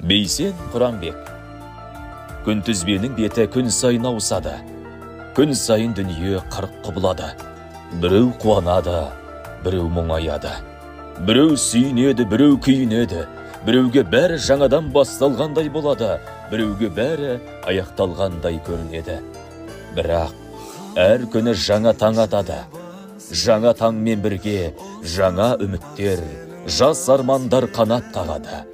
Бейсен Құранбек. Күнтізбенің беті күн сайын ауысады. Күн сайын дүние қырық құбылады. Біреу қуанады, біреу мұңаяды. Біреу сүйінеді, біреу күйінеді. Біреуге бәрі жаңадан басталғандай болады, біреуге бәрі аяқталғандай көрінеді. Бірақ әр күні жаңа таң атады. Жаңа таңмен бірге жаңа үміттер, жас армандар қанат қағады.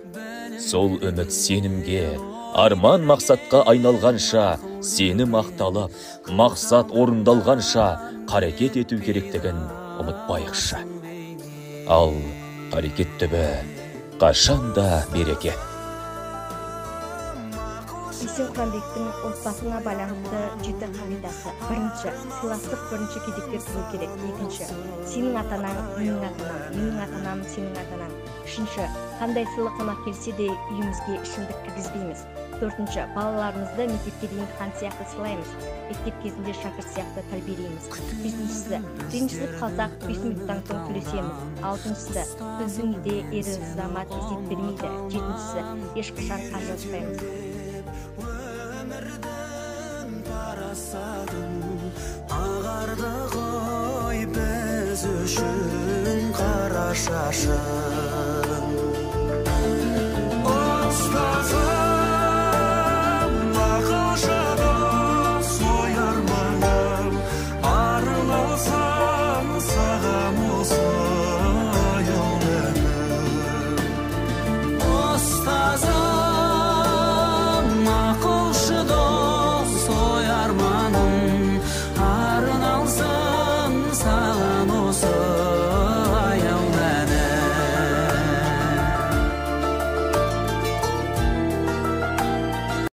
Сол үміт сенімге, арман мақсатқа айналғанша, сенім ақталып, мақсат орындалғанша қарекет ету керектігін ұмытпайықшы. Ал қарекет түбі қашанда берекет. Бейсен Құранбектің отбасына байланысты 7 қағидасы. Бірінші, сыйластық бірінші кезекте тұру керек. Екінші, сенің ата-анаң, менің ата-анам, менің ата-анам, сенің ата-анаң. Үшінші, қандай сыйлы қонақ келсе де үйімізге ішімдік кіргізбейміз. Төртінші, балаларымызды мектепке дейін хан сияқты сыйлаймыз, мектеп кезінде шәкірт сияқты тәрбиелейміз. Бесіншісі, ренжісіп қалсақ 5 минуттан соң күлесеміз. Алтыншысы, біздің үйде ер азамат есеп бермейді. Жетіншісі, ешқашан ажыраспаймыз. Ағарды ғой біз үшін қара шашы.